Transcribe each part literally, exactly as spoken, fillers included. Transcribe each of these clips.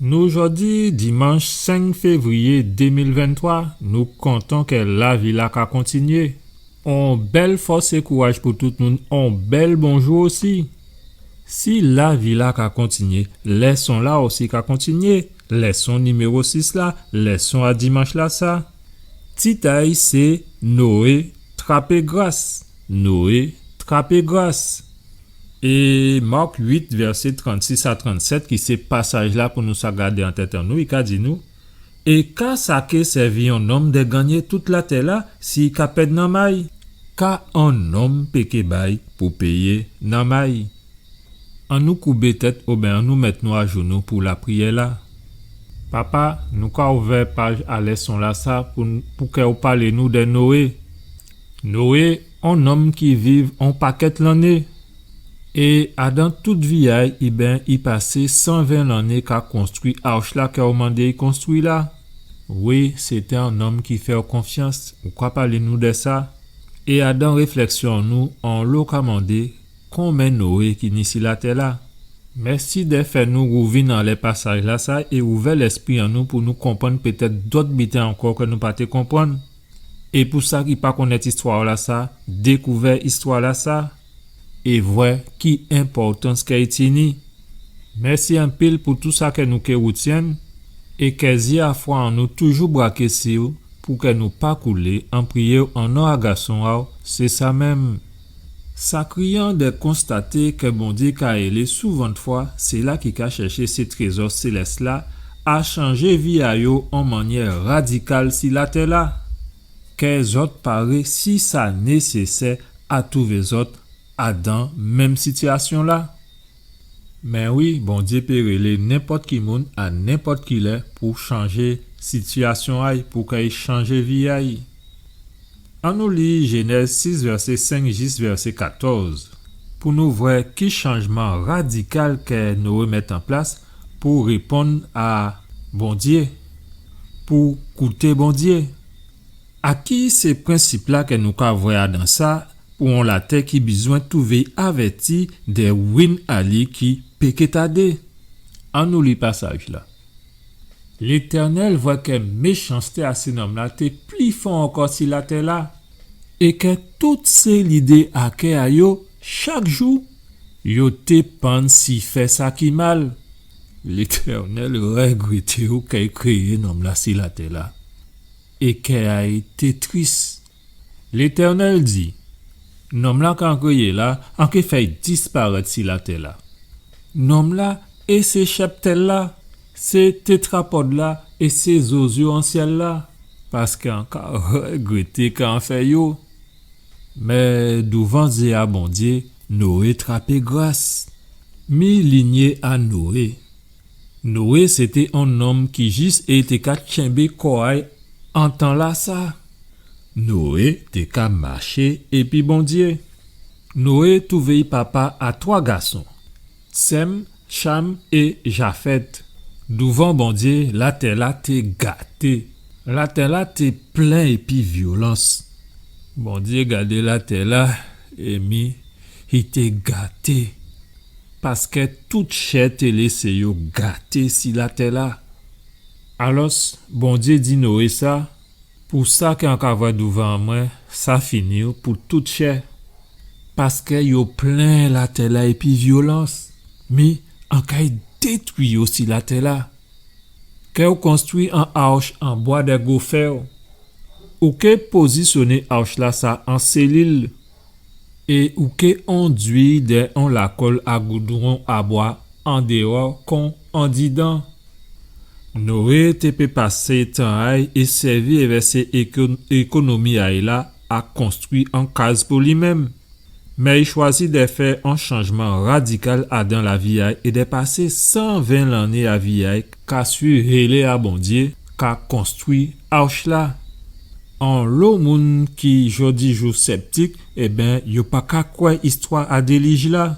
Nou jòdi, dimanch senk févriyé dé mil venntwa, nou kontan kè lavi-la ka kontinyé. On bèl fòs é kouraj pou tout moun, on bèl bonjou osi. Si lavi-la ka kontinyé, lèson-la osi ka kontinyé. Lèson niméwo sis la, lèson a dimanch-lasa. Tit a'y sé Noé trapé gras. Noé trapé gras. É Mak uit, vèsé trannsis a trannsèt, ki sé pasaj-la pou nou sa gadé an tèt an nou, i ka di nou, é ka sa ké sèvi on nonm dè gannyé tout latè-la si i ka pèd nanm a'y? Ka on nonm pé ké bay pou péyé nanm a'y? Annou koubé tèt oben annou mèt nou ajounou pou lapriyè-la. Papa, nou ka ouvè paj a lèson-lasa pou, pou kè ou palé nou dè Noé. Noé, on nonm ki viv on pakèt lanné. É adan tout vi a'y, i ben, i pasé san ven lanné ka konstwi arch-la kè ou mandé i konstwi la. Wi, sété on nonm ki fè ou konfyans. Ou ka palé nou dè sa? É adan réflèksyon nou, onlo ka mandé, konbyen Noé ki ni si latè-la? Mèsi dè fè nou wouvin anlè pasaj-lasa é ouvè lèspri an nou pou nou konprann pétèt dòt biten ankò kè nou pa té konprann. É pou sa ki pa konnèt istwa-lasa, dékouvè istwa-lasa é vwè ki enpòtans kè i tini. Mèsi anpil pou tou sa kè nou ké woutyenn é kè zyé a fwa an nou toujou braké si'w pou kè nou pa koulé, an priyé'w an non a Gason a'w, sé sa menm. Sa kriyan dè konstaté kè Bondyé ka hélé souvantfwa sila ki ka chèché sé trézò sélès-la a chanjé vi a yo on mannyè radikal si latè-la. Kè zòt paré si sa nésésè a touvé zòt adan menm sitiyasyon-la. Mé wi, Bondyé pé rélé nenpòt ki moun a nenpòt ki lè pou chanjé sitiyasyon a'y, pou kè i chanjé vi a'y. Annou li Jénèz sis, vèsé senk jis vèsé katòz, pou nou vwè ki chanjman radikal kè Noé mèt an plas pou réponn a Bondyé, pou kouté Bondyé. A ki sé prensip-la kè nou ka vwè adan sa, pou on latè ki bizwen touvé avèti dè win a li ki pé ké tadé? Annou li pasaj-la. Létènèl vwè kè méchansté a sé nonm-la té pli fò ankò si latè-la, é kè tout sé lidé a kè a yo, chak jou, yo té pann si fè sa ki mal. Létènèl règrété ou kè i kréyé nonm-la si latè-la. É kè a'y té tris. Létènèl di, nonm-la k'an kréyé la, an ké fè'y disparèt si latè-la. Nonm-la é sé chèptèl-la, sé tétrapòd-la é sé zozyo an syèl-la, paskè an ka règrété kè an fè yo. Mé douvan zyé a Bondyé, Noé trapé gras. Mi linyé a Noé. Noé sété on nonm ki jis é té ka tchenbé kò a'y an tan-lasa. Noé té ka maché épi Bondyé. Noé touvé'y papa a twa gason, Sèm, Cham é Jafèt. Douvan Bondyé, latè-la té gaté. Latè-la té plen épi vyolans. Bondyé gadé latè-la, é mi, i té gaté. Paskè tout chè té lésé yo gaté si latè-la. Alòs, Bondyé di Noé sa, pou sa kè an ka vwè douvan an mwen, sa fini pou tout chè. Paskè yo plen latè-la épi vyolans. Mi, an kay détwi yo si latè-la. Kè ou konstwi an arch an bwa dè gofè. Ou ké pozisyoné arch-lasa an sélil. É ou ké ondui dè on lakòl a goudron a bwa andéwò kon andidan. Noé té pé pasé tan a'y é sèvi èvè sé éko-, ékonomi a'y la a konstwi on kaz pou li menm. Mé i chwazi dè fè on chanjman radikal adan lavi a'y é dè pasé san ven lanné a vi a'y ka swiv hélé a Bondyé, ka konstwi arch-la. Onlo moun ki jòdijou sèptik, ében, yo pa ka kwè istwa a délij-la.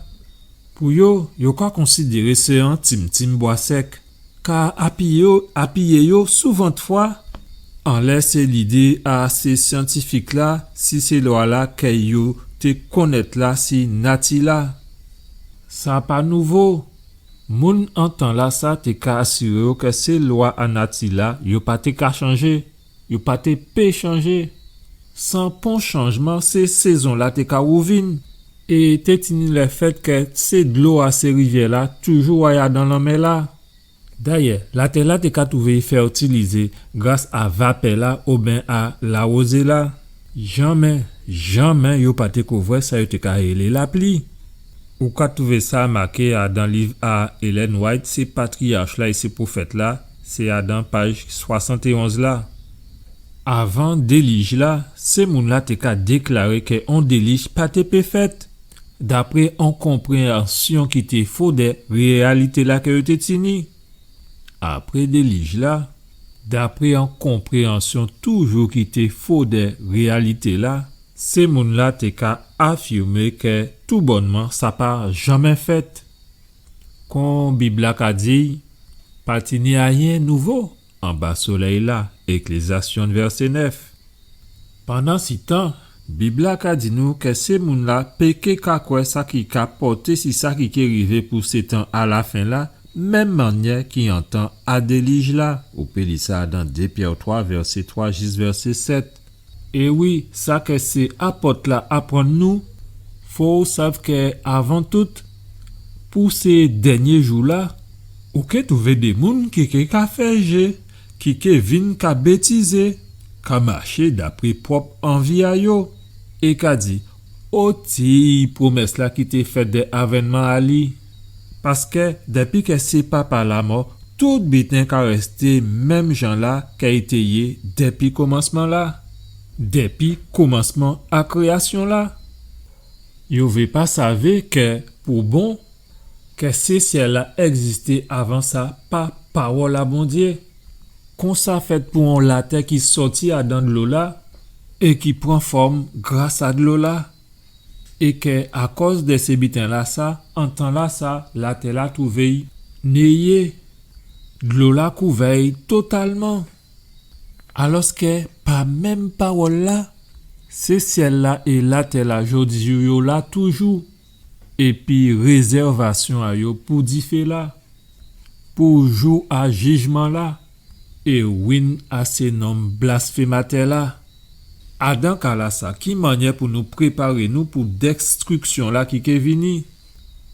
Pou yo, yo ka konsidéré sé on timtim bwa sèk. Ka apiyé yo, apiyé yo souvantfwa anlè sé lidé a sé syantifik-la, si sé lwa-la kè yo té konnèt la si nati-la. Sa pa nouvo. Moun an tan-lasa té ka asiré yo kè sé lwa a nati-la, yo pa té ka chanjé, yo pa té pé chanjé. San pon chanjman, sé sézon-la té ka wouvin. É té tini lèfèt kè sé dlo a sé rivyè-la toujou ay adan lanmè-la. Dayè, latè-la té ka twouvé fètilizé gras a vapè-la oben a lawozé-la. Janmé, janmé yo pa té ko vwè sa yo té ka rélé lapli. Ou ka twouvé sa maké adan liv a Ellen White, Sé Patriyach-la é sé Pwofèt-la, sé adan paj swasantéonz la. Avan délij-la, sé moun-la té ka déklaré kè on délij pa té pé fèt, dapré on konpréyansyon ki té fo dè réyalité-la kè yo té tini. Apré délij-la, dapré on konpréyansyon toujou ki té fo dè réyalité-la, sé moun-la té ka afirmé kè toubònman sa pa janmé fèt. Kon Bib-la ka di, pa tini ayen nouvo anba solèy-la, Eklézyas yonn vèsé nèf. Pandansitan, Bib-la ka di nou kè sé moun-la pé ké ka kwè sa ki ka pòté si sa ki ké rivé pou sé tan a lafen-la, menm mannyè ki an tan a délij-la. Ou pé li sa dan dé Pyè twa, vèsé twa jis vèsé sèt. É wi, sa kè sé apòt-la aprann nou, fo ou sav kè avan tout, pou sé dènyé jou-la, ou ké twouvé dé moun ki ké ka fè jé, ki ké vin ka bétizé, ka maché dapré pwòp anvi a yo, é ka di, oti pwomès-la ki té fèt dè avènman a li. Paskè, dèpi kè sé papa-la mò, tout biten ka rèsté menm jan-la kè i té yé dèpi komansman-la, dèpi komansman a kréyasyon-la. Yo vé pa savé kè, pou bon, kè sé syèl-la ègzisté avan sa pa pawòl a Bondyé. Konsa fèt pou on latè ki sòti adan dlo-la é ki pran fòm gras a dlo-la. É kè akòz dè sé biten-lasa, an tan-lasa, latè-la twouvé-y néyé, dlo-la kouvè-y totalman. Alòskè, pa menm pawòl-la, sé syèl-la é latè-la jòdijou yo la toujou, épi rézèvasyon a yo pou difé-la, pou jou a jijman-la, é win a sé nonm blasfématè-la. Adan ka-lasa, ki mannyè pou nou préparé nou pou dèstriksyon-la ki ké vini?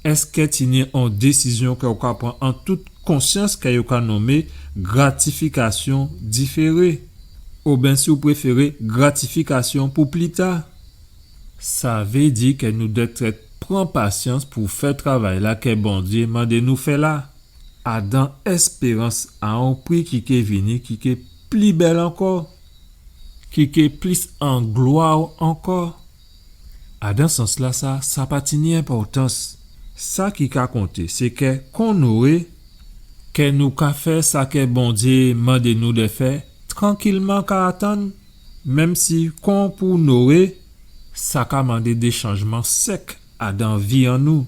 Èskè tini on désizyon kè ou ka pran an tout konsyans kè yo ka nonmé gratifikasyon diféré? Oben, si ou préféré, gratifikasyon pou pli ta? Sa vé di kè nou dwèt pran pasyans pou fè travay-la kè Bondyé mandé nou fè la, adan èspérans a on pri ki ké vini, ki ké pli bèl ankò, ki ké plis an glwa ankò. Adan sans-lasa, sa pa tini enpòtans. Sa ki ka konté, sé kè kon Noé, kè nou ka fè sa kè Bondyé mandé nou dè fè, trankilman ka atann, menm si kon pou Noé, sa ka mandé dé chanjman sèk adan vi an nou.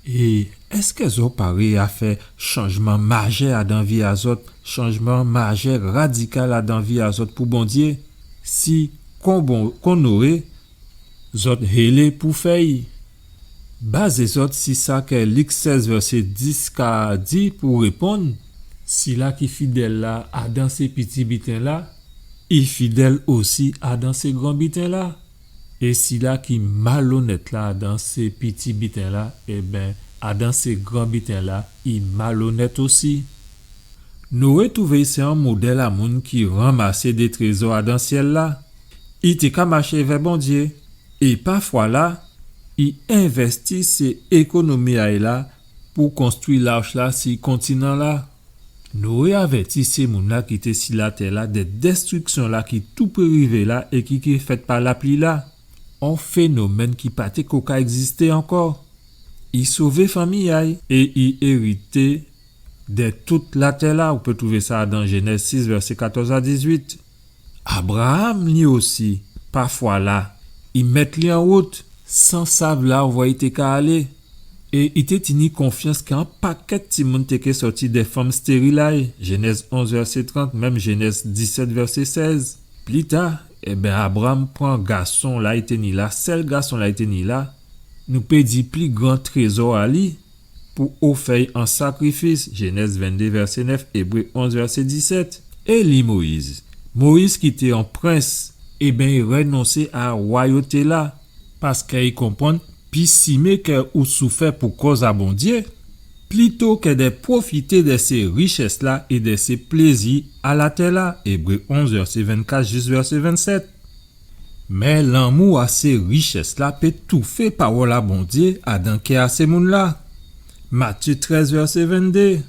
É èskè zòt paré a fè chanjman majè adan vi a zòt, chanjman majè radikal adan vi a zòt pou Bondyé, si kon bon, kon Noé, zòt hélé pou fè-y? Bazé zòt si sa kè Lik sèz vèsé dis ka di pou réponn, sila ki fidèl la adan sé piti biten la, i fidèl osi adan sé gran biten la. É sila ki malonèt la adan sé piti biten la, ében, adan sé gran biten la, i malonèt osi. Noé twouvé sé on modèl a moun ki ranmasé dé trézò adan syèl la. I té ka maché èvè Bondyé. É pa fwa la, i envèsti sé ékonomi a'y la pou konstwi lach la si kontinan la. Noé avèti sé moun la ki té si latè la dè dèstriksyon la ki tou pré rivé la é ki, ki fèt pa lapli la. On fénomèn ki pa té ko ka ègzisté ankò. I sové fanmi a'y é i érité dè tout latè la. Ou pé twouvé sa dan Jénèz sis, vèsé katòz a dizuit. Abraam, li osi, pa fwa la, i mèt li an wout, san sav la vwa i té ka alé. É i té tini konfyans kè on pakèt timoun té ké sòti dè fanm stéril a'y, Jénèz onz, vèsé trant, menm Jénèz disèt, vèsé sèz. Pli ta, ében, Abraam pran gason la i té ni la, sèl gason la i té ni la, nou pé di pli gran trézò a li, pou ofè'y an sakrifis, Jénèz venndé vèsé nèf, Ébré onz vèsé disèt. É li Moyiz. Moyiz ki té an prens, ében, i rènonsé a wayoté-la, paskè i konprann pi simé kè ou soufè pou kòz a Bondyé, plito kè dè pwofité dè sé richès-la é dè sé plézi a latè-la, Ébré onz, vèsé vennkat jis vèsé vennsèt. Mé lanmou a sé richès-la pé toufé pawòl a Bondyé adan kè a sé moun-la. Matyé trèz, vèsé venndé.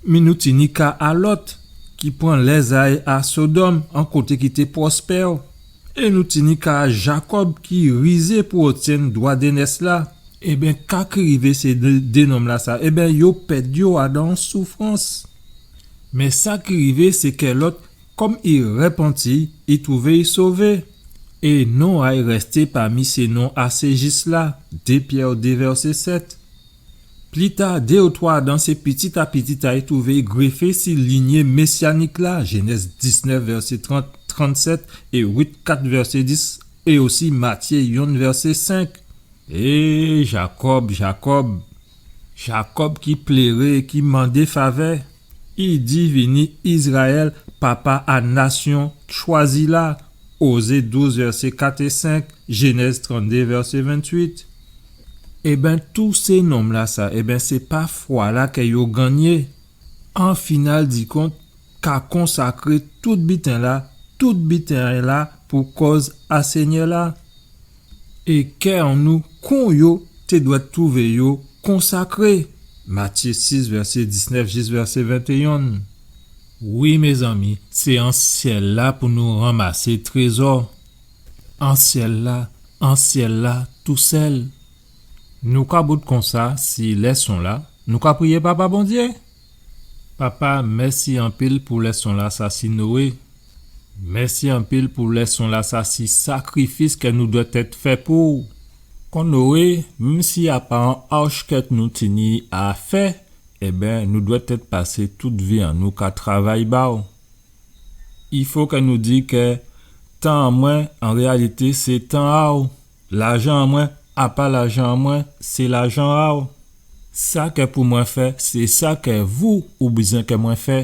Mé nou tini ka a Lòt, ki pran lèzay a Sodòm, an koté ki té pwospè. É nou tini ka a Jakòb, ki rizé pou otyenn dwa dè nès-la. Ében, ka ki rivé sé dé, dé nonm-lasa? Ében, yo pèd yo adan soufrans. Mé sa ki rivé, sé kè Lòt, kòm i répanti, i twouvé i sové. É non a'y rèsté pami sé non a sé jis-la, dé Pyè dé vèsé sèt. Pli ta, dé ou twa adan sé pitit a pitit a'y twouvé i grèfé si linyé mésyanik-la, Jénèz diznèf, vèsé trant, trannsèt, é Rit kat, vèsé dis, é osi Matyé yonn, vèsé senk. É Jakòb, Jakòb, Jakòb ki pléré, ki mandé favè, i divini Izrayèl, papa a nasyon chwazi-la, Ozé douz, vèsé kat é senk, Jénèz tranndé, vèsé ventuit. Ében, tout sé nonm-lasa, ében, sé pa fwa-la kè yo gannyé. An final di kont, ka konsakré tout biten-la, tout biten-la pou kòz a Sényè-la. É kè an nou, kon yo té dwèt twouvé yo konsakré. Matyé sis, vèsé diznèf jis vèsé ventéyon. Wi, mézanmi, sé an syèl-la pou nou ranmasé trézò. An syèl-la, an syèl-la, tousèl. Nou ka bout konsa si lèson-la, nou ka priyé Papa Bondyé. Papa, mèsi anpil pou lèson-lasa si Noé. Mèsi anpil pou lèson-lasa si sakrifis kè nou dwèt èt fè pou'w. Kon Noé, menm si a pa an arch kè nou tini a fè, ében, nou dwèt èt pasé tout vi an nou ka travay ba'w. I fo kè nou di kè tan an mwen, an réyalité, sé tan a'w. Lajan an mwen, a pa lajan an mwen, sé lajan a'w. Sa kè pou mwen fè, sé sa kè vou ou bizwen kè mwen fè.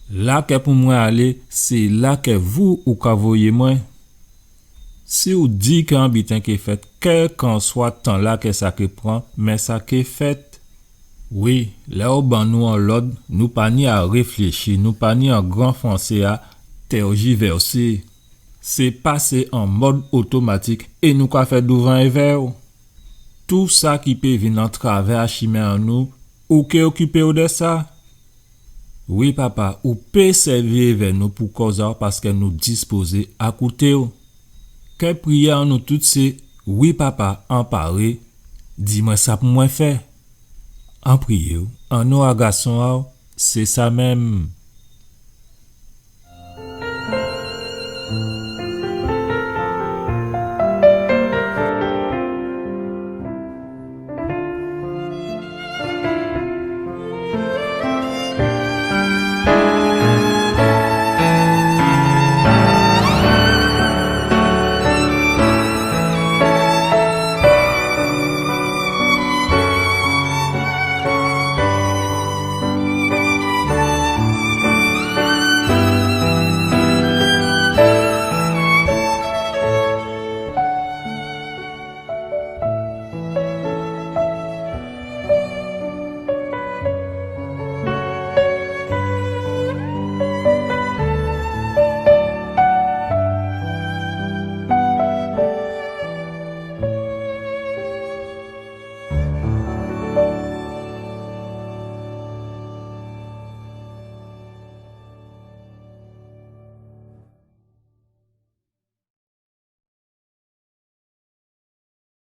La kè pou mwen alé, sé la kè vou ou ka voyé mwen. Si ou di kè an biten ké fèt, kèlkanswa tan-la kè sa ké pran, mé sa ké fèt. Wi, lè ou ban nou an lòd, nou pa ni a réfléchi, nou pa ni an gran fransé a tèrjivèsé. Sé pasé an mòd otomatik é nou ka fè douvan èvè'w. Tou sa ki pé vin an travè a chimen an nou, ou ké okipé'w dè sa. Wi, Papa, ou pé sèvi èvè nou pou kòz a'w paskè nou dispozé a kouté'w. Kè priyè an nou tout sé, wi, Papa, anparé, di mwen sa pou mwen fè. An priyé'w, an non a gason a'w, sé sa menm.